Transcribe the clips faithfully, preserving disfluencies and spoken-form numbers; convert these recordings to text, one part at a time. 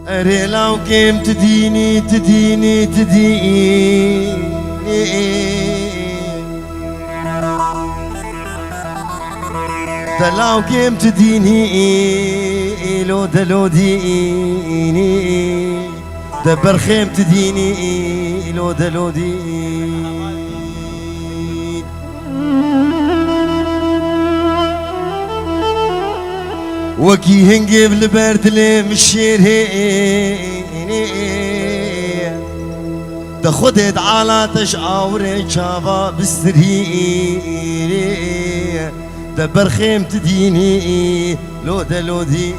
Erê lawkêm tu dînî, tu dînî, tu dînî. De lawkêm tu dînî, lo de lo dînî. De berxêm tu dînî, lo de lo dînî. Wekî hingê li ber dilê min şêrê. De Xwedê di ala te ji awirê çava bistirî. De berxêm tu dînî, lo de lo dî.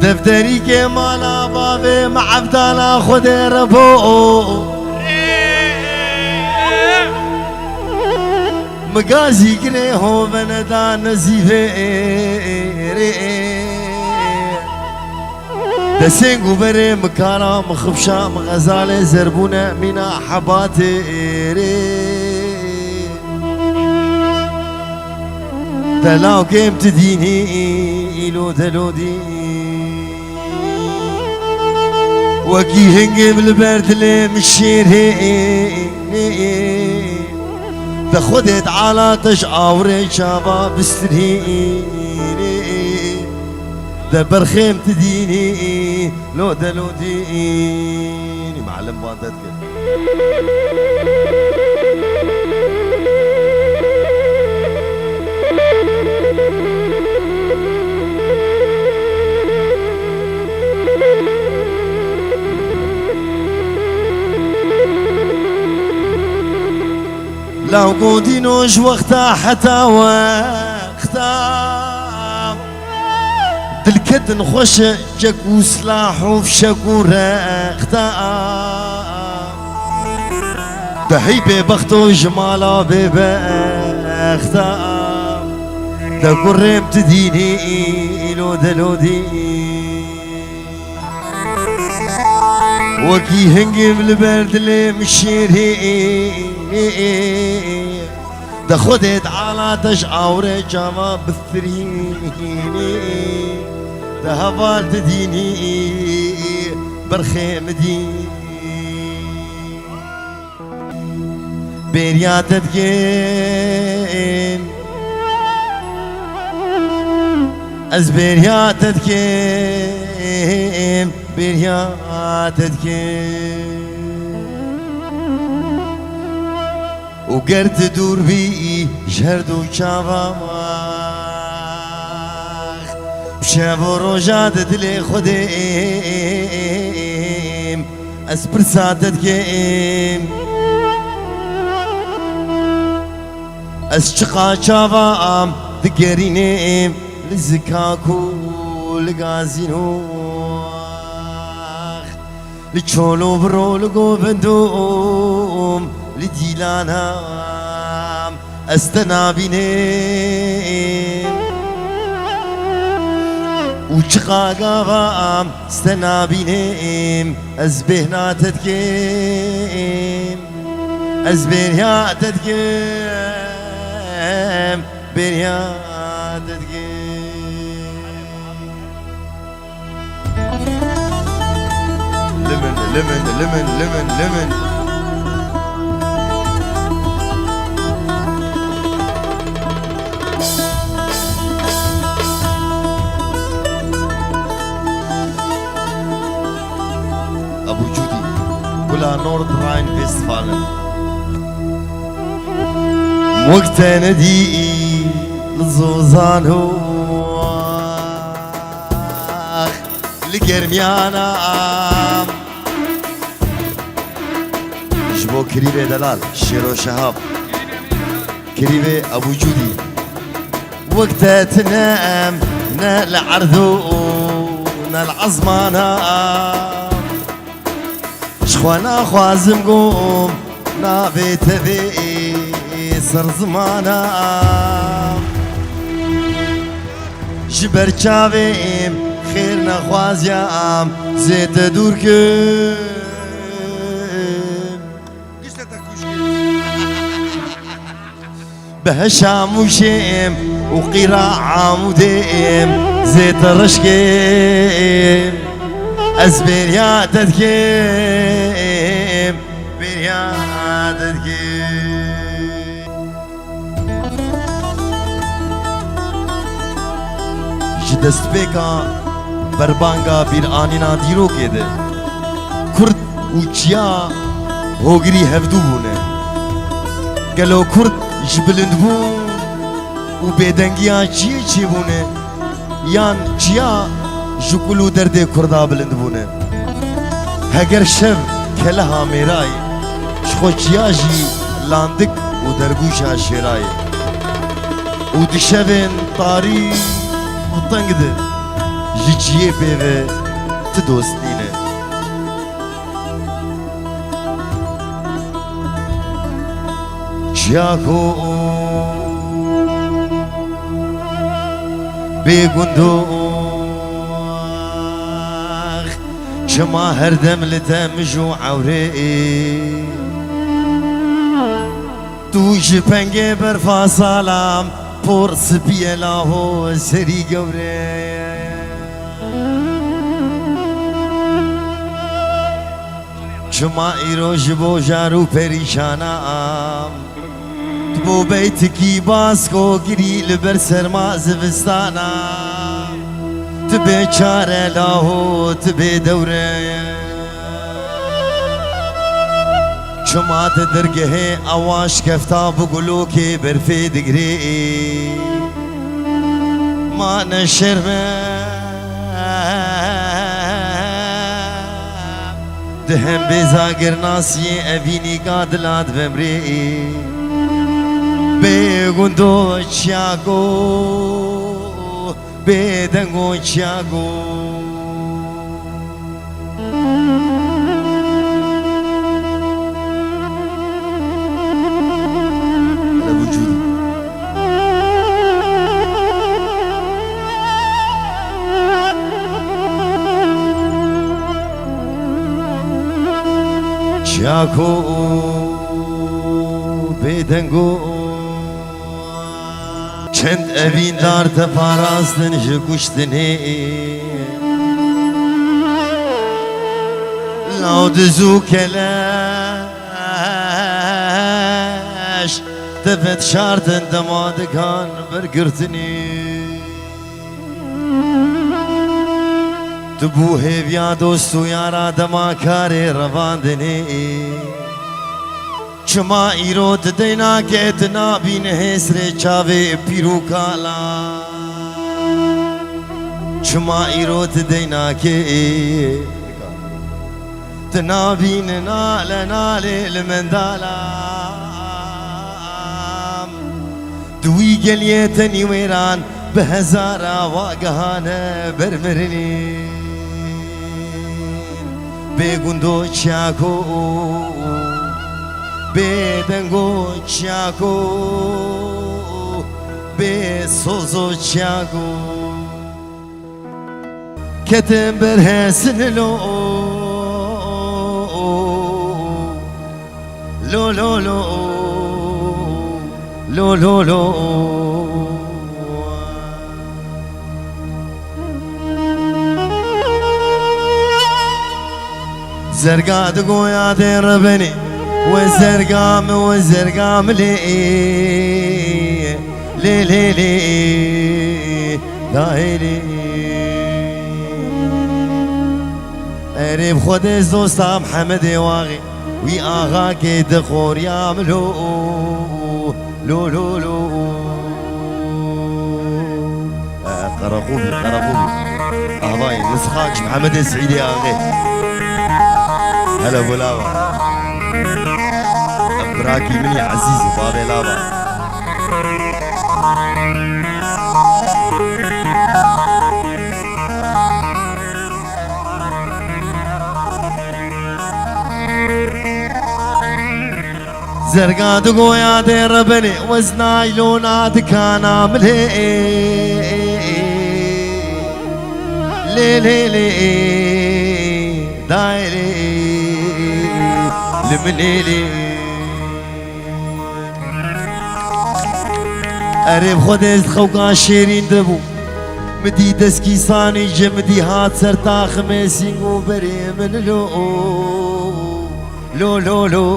Defterîkê mala bavê me Evdala Xwedê re bo. Mi gazî girê hovene da nezîvê rê. Desên guberê mi kara mi xifşa mi xezalê zerbûne mîna hebatê rê. Delawkêm tu dînî, îlo delodî. Wekî hingê min li ber dilê min şêrê. De Xwedê Teala te ji awirê çava bistirî. De berxêm tu dînî, lo delodî. Melim van te dike. Law godîno ji wexta heta wexta. Dilketin xweş e çek û silah û fişek û rexta. De hey bêbexto ji mala bêbexta. De kurêm tu dînî îlo delodî. Wekî hingê min li ber dilê min şêrê. De Xwedê Teala te ji awirê çava bistirînî. De heval tu dînî, berxê min dî. Bêriya te dikim. Ez bêriya te dikim, bêriya te dikim. Û ger tu dûr bî ji her du çava, bi şev û roja di dilê Xwedê. Ez pirsa te dikim. Ez çiqa çava digerînim li zikak û li gazîno. Li çolo biro li govindom li dîlana. Ez te nabînim. Û çiqa gava ez te nabînim. Ez bêhna te dikim. Ez bêriya te dikim. Bêriya te dikim. Limin, limin, limin, limin, limin. Abu Cudi, Gula Nordrhein-Westfalen. Wek te nedî li zozan û li germiyana. Ji bo kirîvê delal, Şêro Şehab, kirîvê Ebû Cûdî. Wek te tinem ne li erd û ne li ezmana. Ji xwe naxwazim gom Navê tevê ser zimana, ji ber çavê xêr nexwaziya zê te dûr kim. Bi heşa Mûşêm û qîra Amûdêm zê te reşkêm. Ez bêriya te dikim, bêriya te dikim. Ji destpêka berbanga bîranîna dîrokê de, Kurd û çiya hogirî hevdû bûne. Gelo Kurd ji bilindbûn û bêdengiya çiyê çêbûne, yan çiya ji kul û derdê Kurda bilind bûne? Heger şev keleha mêra ye, ji xwe çiya jî landik û dergûşa şêra ye. Û di şevên tarî û teng de ji çiyê pê ve ti dost nîne. Çiyako bê gundox, çima her dem li te mij û ewrê? Tu ji pengê berfa salam, por spî ye laho serî gewre. Çima îro ji bo jar û perîşana am? Tu bo beytikî basko girî li ber serma zivistana. Tu bê çare laho, tu bê dewre. Çima di dergehê ewa şkefta bi gulokê berfê digirê? Ma ne şerm e. Di hembêza girnasiyê evînîka dila divemrê. Bê gundo çiyago, bê dengo çiyago. Hele vücudum. Çiyako bêdengo, çend evîndar te parastin ji kuştinê. Law diz û keleş te vedşartin dema dikan bergirtinê. Tu bû hêviya dost û yara dema karê revandinê. Çima îro tu deynakê, tu nabîne hêsrê çavê pîr û kala? Çima îro tu deynakê, tu nabîne nale nalê li mendala? Di wî geliyê tenî wêran bi hezara wa gehane ber mirinê. Bê gundo çiyako, bê dengo çiyako, bê sozo çiyako. Ketim ber hesin lo. Lo, lo, lo. Lo, lo, lo. Zerga di goya de rebenê. We zerga mi, we zerga mi lê. Lê, lê, lê. Dahê lê. Erê bi xwe de ez dosta Mihemedê Waxê. Wî axakê dixoriya min lo, lo, lo, lo. Eh, Qereqûbî, Qereqûbî. Avayê, nisxak ji Mihemedê Seîdê Axê. Hele bo lava. Em birakî min î ezîz, bavê lava. Derga digoya dê rebenê, wez naylona dikana milê. Lê lê lê, dayê lê, li milê lê. Erê bi Xwedê ez xewka şêrîn dibû. Mi dî deskî sanî ji mi dî hat ser taximê sîng û berê min lo. Lo lo lo,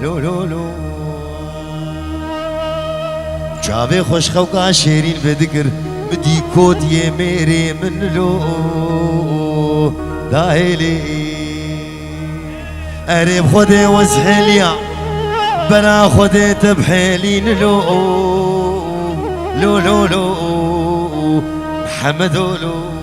lo lo lo. Çavê xweş xewka şêrîn vedikir, mi dî kotiyê mêrê min lo. Dahêlê. Erê bi Xwedê wez hêliya, bera Xwedê te bihêlîn lo. Lo lo lo, Mihemedo lo.